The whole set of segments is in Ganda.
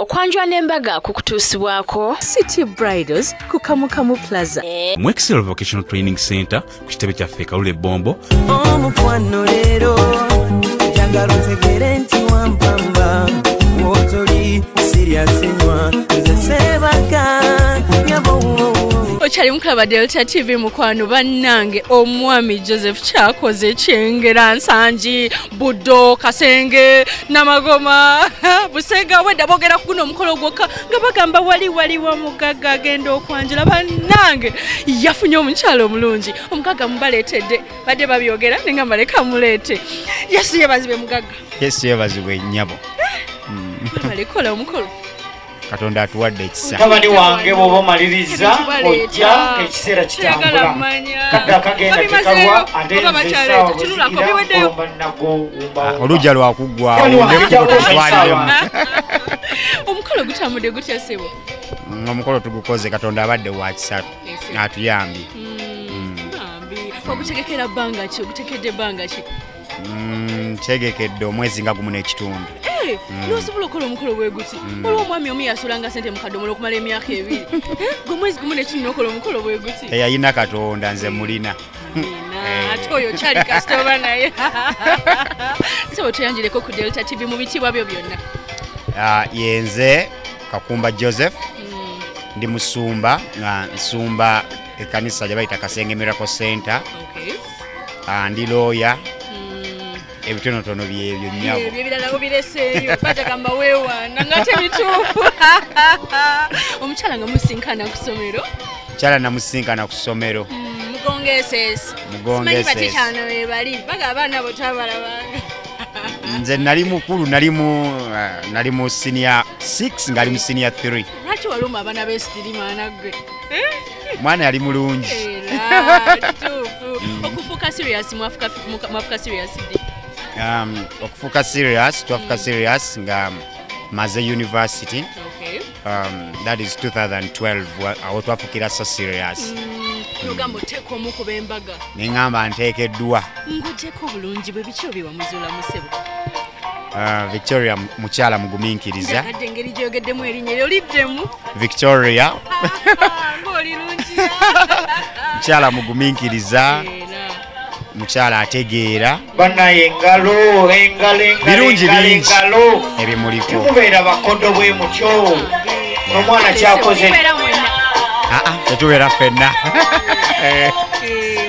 Okwanjula n'embaga kukutuusibwako City Bridals ku Kamukamu Plaza, mu Excel Vocational Training Center ku kitebe kyaffe Kalule Bombo. Omukwano leero njagala otegere nti wampamba wotoli siryasenywa nze sebaka nyabo. Okyali mukulaba Delta TV mukwano bannange, omwami Joseph kyakoze Kyengera, Nsangi, Buddo, Kasenge, Namagoma, Busega, wedda boogera ku guno omukolo gwokka nga bagamba wali waliwo omugagga agenda okwanjula. Bannange yafunye omukyala omulungi, omugagga mubaleetedde, badde babyogera naye nga leka muleete. Yesu yeebazibwe mugagga. Yesu yeebazibwe nnyabo. Balikola omukolo. Katonda atuwadde ekisa. Mutabani wange bw'oba omaliriza ojja ekiseera kitambula kadde akagenda tekalwa ate nze essaawa bwe zigira nago. Olujja lwakuggwawo nekutwaliremu. Omukolo gutambudde gutya ssebo? Omukolo tugukoze, Katonda abadde wa kisa atuyambye. Ogutegekera bbanga ki? Ogutekedde bbanga ki? Ntegekedde omwezi nga 1.5. Nosobola okukola omukolo bwe guti? Waliwo omwami omu yasulanga ssente mu kadomola okumala emyaka 2. Gwe omwezi 1.5 n'okola omukolo bwe guti? Teyalina Katonda, nze mulina. Ate oyo kyali kasitoba naye. Ssebo tuyanjireko ku Delta TV mu bitiibwa byo byonna. Yenze Kakumba Joseph, ndi musumba nga nsumba ekkanisa gye bayita Kasenge Miracle Center. Ndi lawyer. Ebitonotono byebyo nnyabo. Ebyo ebirala obireseeyo batagamba weewaana nga tebituufu. Omukyala nga musinkana ku ssomero? Omukyala namusinkana ku ssomero. Mugongo SS. Simanyi batikyano we bali baga abaana bo tabalabanga. Nze nali mukulu, nali mu senior 6 ngali mu senior 3. Lwaki waluma abaana b'esitirimu ggwe? Mwana yali mulungi. Era kituufu. Okufuuka serious mwafuka serious ddi? Okufuuka serious, twafuuka serious nga maze university. That is 2012 awo twafukira so serious. Nogamba oteeka omukuba embaga. Neŋŋamba nteekeddwa. Ng'ogyeko obulungi bwe, biki obiwamuzuula musebo? Victoria mukyala mugumiikiriza. Njagadde engeri gy'oyogeddemu erinnya eryo, liddemu. Victoria. Ng'oli lungi. Mukyala mugumiikiriza. Mukyala ategeera. Bannaye engalo engalo engalo birungi bingi engalo ebimuliko. Temubeera bakodo bwe mutyo. Omwana kyakoze. Tetubeera ffenna.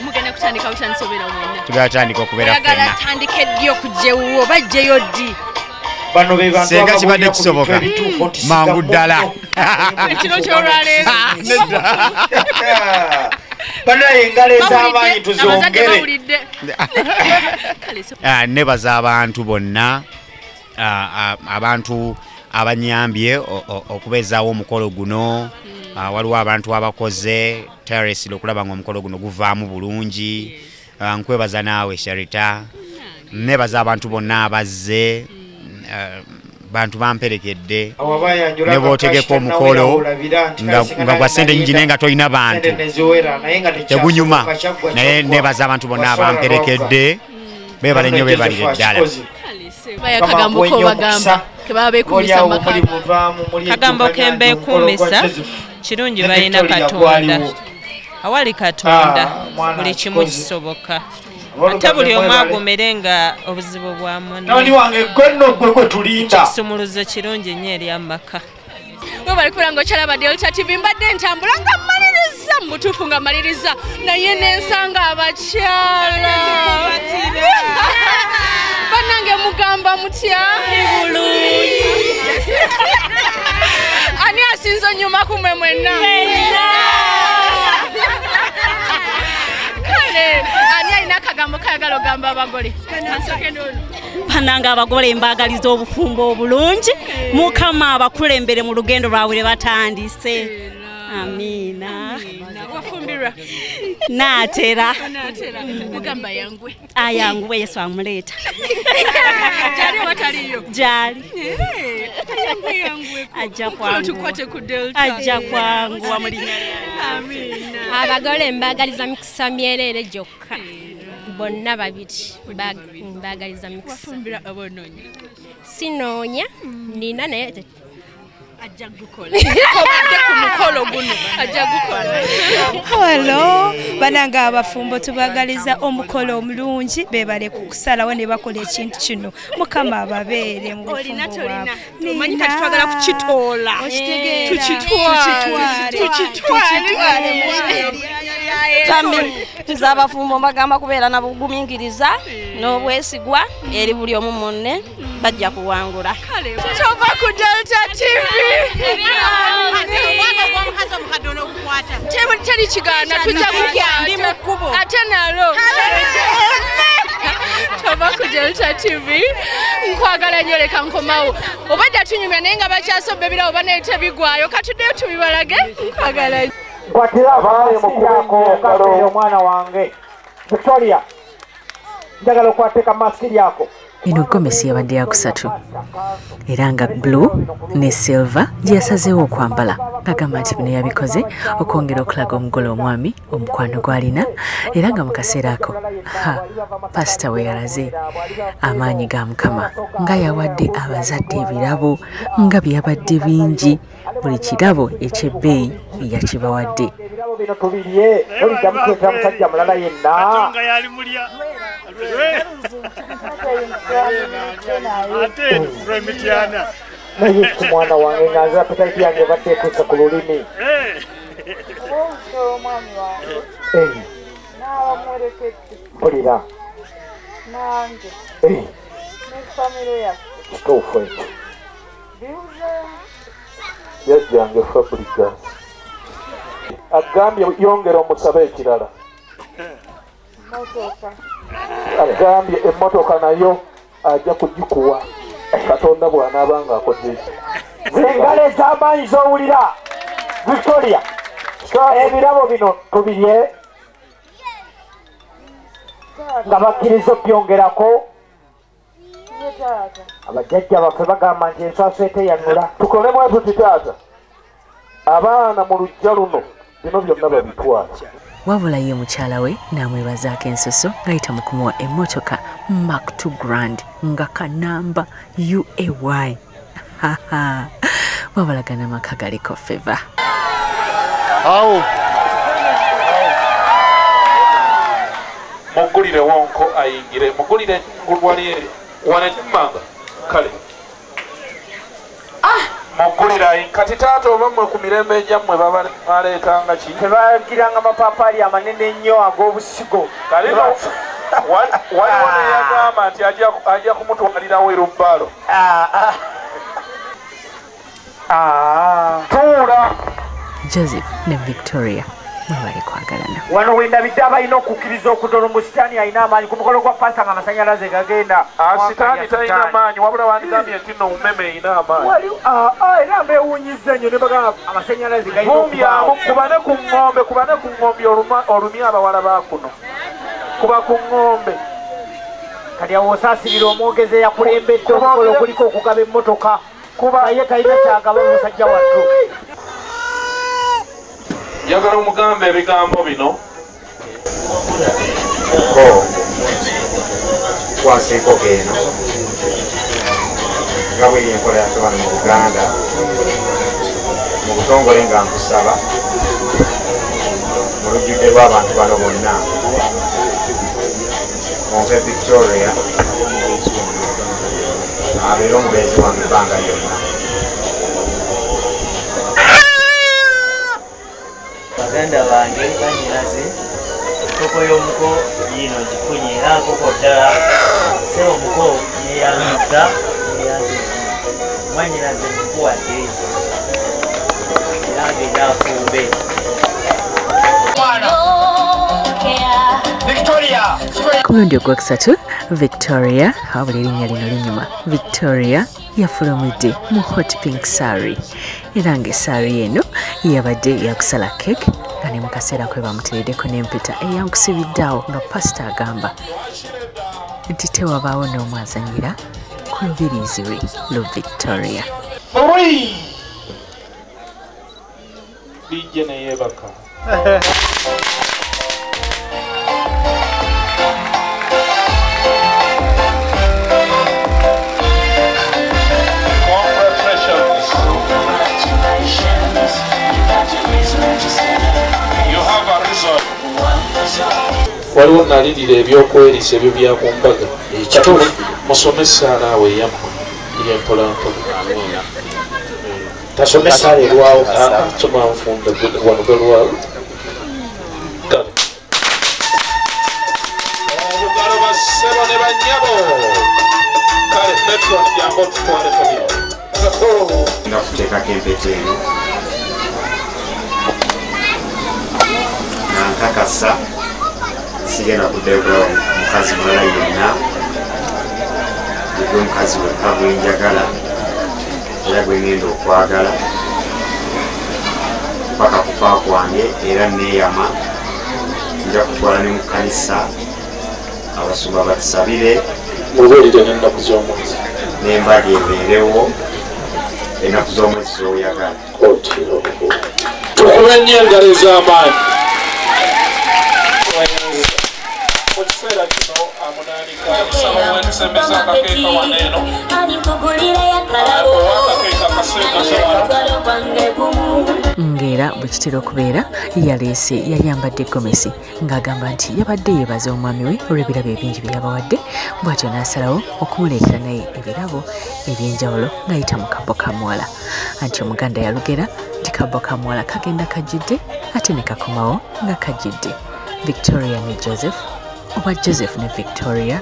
Mugenda kutandika butandisa obeera mwenna. Tugenda tandika okubeera ffenna. Oyagala tandike ddi okujja ewuwo? Bajjeyo ddi? Bano be bantu Senga kibadde kisoboka mangu ddala. Ekiro ky'olwaleero. Bannaye engalo ez'amaanyi tuzongere. Nebaza abantu bonna, abantu abanyambye okubeezaawo omukolo guno. Waliwo abantu abakoze terrace okulaba nga omukolo guno guvaamu bulungi. Nkwebaza naawe Sharita. Nebaza abantu bonna abazze, bantu bamperekedde ne bw'otegeka omukolo nga gwa ssente nnyingi naye nga tolina bantu tegunyuma, naye nebaza abantu bonna abamperekedde, beebale nnyo, beebalire ddala. Akagambo k'obagamba ke baba beekuumisa mu maka. Kagambo ke mbeekuumisa kirungi, balina Katonda. Awali Katonda buli kimu kisoboka. Ate buli omu agumire nga obuzibu bwa munne. Mutabani wange gwe nno gwe gwe tulinda. Ekisumuluzo kirungi nnyo eri amaka. Webale kubeera ng'okyalaba Delta TV. Mbadde ntambula nga mmaliriza, mu butuufu nga mmaliriza, naye nensanga abakyala. Bannange mugamba mutya? Bulungi. Ani asinze onyuma ku mmwe mwenna? Kale, ani alina akagambo kayagala ogamba abagole? Kansooke n'ono. Bannange abagole mbaagaliza obufumbo obulungi, Mukama abakulembere mu lugendo lwabwe lwe batandise. Amiina. Wafumbirwa? Naatera. Mugamba yanguwe. Ayanguwe, Yesu amuleeta. Gyali oba taliyo? Gyali. Yanguwe. Ajja Mukolo tukwate ku Delta. Ajja kwanguwa mu linnya lya Amiina. Abagole mbaagaliza mikisa myereere gyokka. Bonna babiri mbaagaliza mikisa. Wafumbirwa oba onoonya? Sinoonya, nina naye Ajja gukola. Kobadde ku mukolo guno ajja gukola. Hello, bananga abafumbo tubagaliza omukolo omulungi, bebale kukusalawo ne bakola ekintu kino. Mukama ababeere mu Olina bufumbo tolina. bwabwe. Omanyi kati twagala kukitoola. Okitegeera. Tukitwale. Tukitwale. Bambi nze abafumbo mbagamba kubeera na bugumiikiriza n'obwesigwa eri buli omu munne, bajja kuwangula. Kale tova ku Delta TV. Teri kigaana tujja kukwata. Ate nalo. Tova ku Delta TV. Nkwagala nnyo, leka nkomawo. Obadde tunyumya naye nga bakyasobba ebirabo banaye tebigwayo. Katuddeyo tubibalage. Nkwagala nnyo. Nkwatira abaayako kafeera omwana wange Victoria, njagala okwate kamasiki lyako. Eno gomesi yabadde yakusatu era nga blue ne silver gye yasazeewo okwambala, ng'agamba nti bino yabikoze okwongera okulaga omugole omwami omukwano gw'alina, era nga mu kaseera ako ha pasita we yalaze amaanyi ga Mukama nga yawadde abazadde ebirabo nga byabadde bingi, buli kirabo eky'ebbeeyi yakibawadde. Ebirabo bino tubirye, toliddamu kuleetera musajja mulala yenna. Naye ku mwana wange nga nze appetite yange ebadde etuuse ku lulimi. Mpulira. Kituufu ekyo. Jjajjange Fabrigas agambye yongera omusabe ekirala. Agambye emmotoka nayo ajja kugikuwa Katonda bw'anaaba ng'akoze ekyo. Engalo ez'amaanyi z'owulira Victoria, ebirabo bino tubirye nga bakkiriza obyongerako. Abajjajja baffe bagamba nti ensaaso eteyanula. Tukolemu tuti taata, abaana mu luggya luno bino byonna babitwala. Wabula ye mukyala we n'amwebazaako ensoso ng'ayita mu kumuwa emmotoka Mark II Grand nga kanamba UAY. Wabulagana amaka galiko feva. Awo mugulire wonko ayingire, mugulire ngulwali eri wanekimanga kale. Mugulira kati taata oba mmwe ku mirembe egyammwe baleetanga ki? Tebagiranga amapaapaali amanene ennyo ag'obusigo. Waliwo neyagamba nti ajja kumutwalirawo erubbaalo. Tuula. Joseph ne Victoria mwebale kwagalana. Wano wendabidde abalina okukkiriza okutono mu sitaani alina amaanyi ku mukolo gwa Pasika nga amasannyalaze gagenda. Sitaani talina maanyi, wabula wandigambye nti nno umeme erina amaanyi. Era mbeewuunyizza nnyo ne bagamba amasannyalaze galina okubaawo. Kubane ku ŋŋombe, kubane ku ŋŋombe olumye abawala ba kuno. Kuba ku ŋŋombe. Kati awo osaasirira omwogezi eyakulembedde omukolo oguliko okugaba emmotoka. Naye talina kyagaba musajja wattu. Njagala omugambe ebigambo bino. Ko kwasa enkoko eno nga bweri enkola yaffe wano mu Buganda, mu butongole nga nkusaba mu lujjudde lw'abantu bano bonna ompe Victoria abeere omubeezi wange ebbanga lyonna. Baganda bange banyiraze, enkoko y'omuko yiino gifunye era nkoko ddala. Ssebo omuko neeyanziza neeyanze mwanyiraze mukuwadde era agenda afumbe. Ku mulundi ogwokusatu Victoria, wabula erinnya lino linyuma, Victoria yafulumidde mu hot pink sari, era ng'esaari eno yabadde yakusala cake nga ne mu kaseera kwe bamuteereddeko n'empeta eyankusibiddeawo nga pasita agamba nti tewabaawo n'omu azannyira ku lubiriizi lwe lu Victoria. Bijje ne yeebaka. Waliwo nalirira ebyokweriisa ebyo byakumbaga. Kati musome essaala awo eyammwe ey'empolampola. Tasome essaala erwawo. Soma nfunda wano galwawo. Kale. Obugalo bassebo ne bannyabo. Kale metro jangu otutwaleko bino. Nga kuteekako empeta eno. Nankakasa sigenda kuddayo kulaba mukazi mulala yenna, gwe mukazi wekka gwe njagala era gwe ngenda okwagala paka kufa kwange, era neeyama nja kutwala ne mu kkanisa abasumba batusabire mubuulire n'ennaku z'omwezi n'embaga ebeerewo ennaku z'omwezi z'oyagala. Tukube nnyo engalo ez'amaanyi. Mu kiseera kino amunaanika omusaba w'ensembeza akakeeka wano eno owakakeeka kaseekaso wano. Ng'era bwe kitera okubeera yaleese yayambadde gomesi ng'agamba nti yabadde yeebaza omwami we olw'ebirabo ebingi bye yabawadde, bw'atyo n'asalawo okumuleetera naye ebirabo eby'enjawulo ng'ayita mu kabbo ka muwala. Anti Omuganda yalugera nti kabbo ka muwala kagenda kajjidde ate ne kakomawo nga kajjidde. Victoria ne Joseph oba Joseph ne Victoria,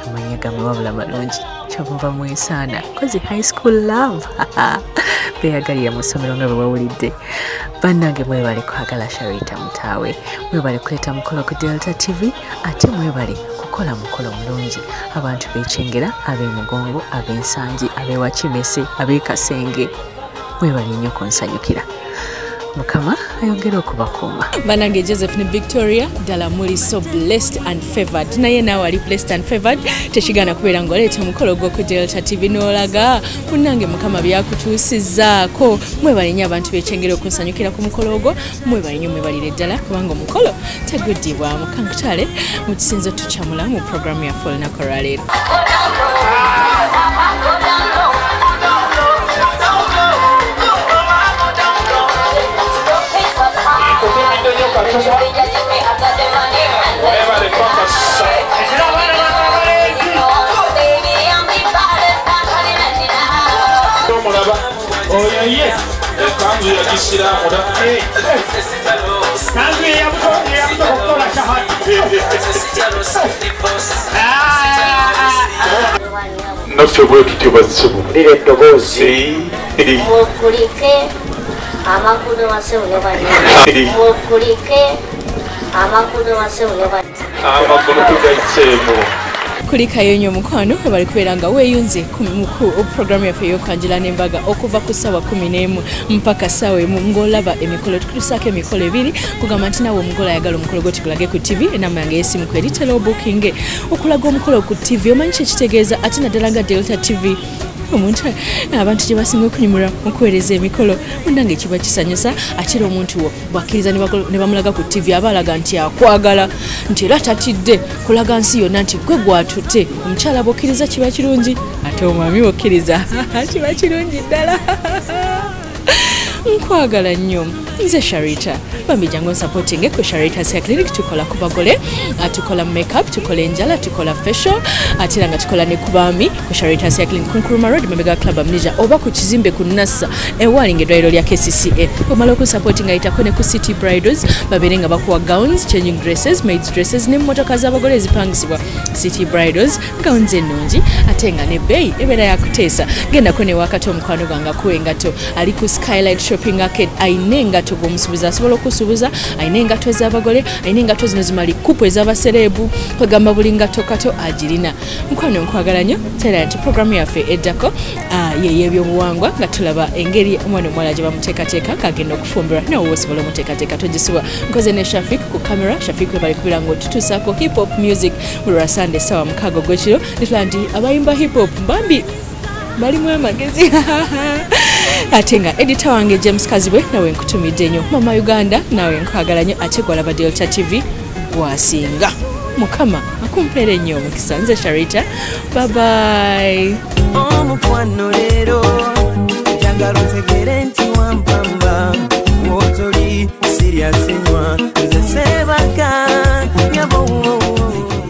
amannya gammwe wabula malungi, kyomuva mwesaana kozi high school love beeyagalira mu ssomero nga bwe bawulidde. Bannange mwebale kwagala Sharita Mutaawe, mwebale kuleeta mukolo ku Delta TV, ate mwebale kukola mukolo mulungi. Abantu b'ekyengera, ab'emugongo, ab'ensangi, ab'ewakimese, ab'ekasenge, mwebale nnyo kunsanyukira. Mukama ayongere okubakuuma. Banange Joseph ne Victoria ddala muli so blessed and favored. Naye naawe ali blessed and favored, tekigaana kubeera ng'oleeta omukolo gw'oku Delta TV n'olaga munnange Mukama byakutuusizzaako. Mwebale nnyo abantu b'ekyengera okunsanyukira ku mukolo ogwo, mwebale nnyo, mwebalire ddala kubanga omukolo teguddibwamu. Kankutale mu kisinzo tukyamula mu programu yaffe olunaku olwaleero. Oyo ye ekanzu yagisiraamula kanzu yeyabuza okukola shahada. Naffe bwe tutyo bassebo lira eddoboozi mukulike amagulu basebo ne bannyabo, mukulike amagulu basebo ne bannyabo, amagulu tugayiseemu. Kulikayo nnyo mukwano bali kubeera nga weeyunze ku programu yaffe ey'okwanjula n'embaga okuva ku ssaawa 11 mpaka ssaawa 1 ng'olaba emikolo. Tukutuusaako emikolo ebiri kugamba nti naawe omugole ayagala omukolo gwo tugulage ku TV, enamba yange y'essimu kweri tera obukinge okulaga omukolo ku TV. Omanyi kye kitegeeza, ate naddala nga Delta TV omuntu abantu gye basinga okunyumirwa mu kuweereza emikolo, munnange kiba kisanyusa. Ate era omuntu wo bw'akkiriza ne bamulaga ku TV aba alaga nti akwagala, nti era tatidde kulaga nsi yonna nti gwe gwatutte. Omukyala bw'okkiriza kiba kirungi, ate omwami bw'okkiriza kiba kirungi ddala. Nkwagala nnyo. Nze Sharita bambi, jangu nsupportinge ku Sharita Hair Clinic. Tukola ku bagole, tukola makeup, tukola enjala, tukola facial, ate era nga tukola ne ku baami ku Sharita Hair Clinic ku Nkrumah Road mabega Club Amnesia oba ku kizimbe ku Nassa ewalinga eddwaliro lya KCCA. Omala okunsupportinga ayitako ne ku City Bridals, babeere nga bakuwa gowns, changing dresses, maids dresses n'emmotoka z'abagole ezipangisibwa. City Bridals gowns ennungi ate nga n'ebbeeyi ebeera yakuteesa. Gendako ne wakati omukwano gwange akuwa engatto, ali ku Skylight Shopping Arcade, ayina engatto gw'omusuubuzi asobola okusuubuza, ayina engatto ez'abagole, ayina engatto zino zimali kupu ez'abasereebu, kwegamba buli ngatto kato agirina. Mukwano nkwagala nnyo. Tera nti programu yaffe eddako yey'ebyobuwangwa nga tulaba engeri omwana omuwala gye bamuteekateeka ng'agenda okufumbirwa, nawe osobola omuteekateeka togisubwa. Nkoze ne Shafik ku kamera. Shafik we bali kubeera ng'otutuusaako hip hop music buli lwa Sande essaawa 6 ogw'ekiro. Netulaba nti abayimba hip hop bambi balimu amagezi. Ate nga edita wange James Kazibwe nawe nkutumidde nnyo. Mama Uganda nawe nkwagala nnyo, ate gwalaba Delta TV gwasinga. Mukama akumpeere nnyo omukisa. Nze Sharita, bye bye. Omukwano leero njagala otegere nti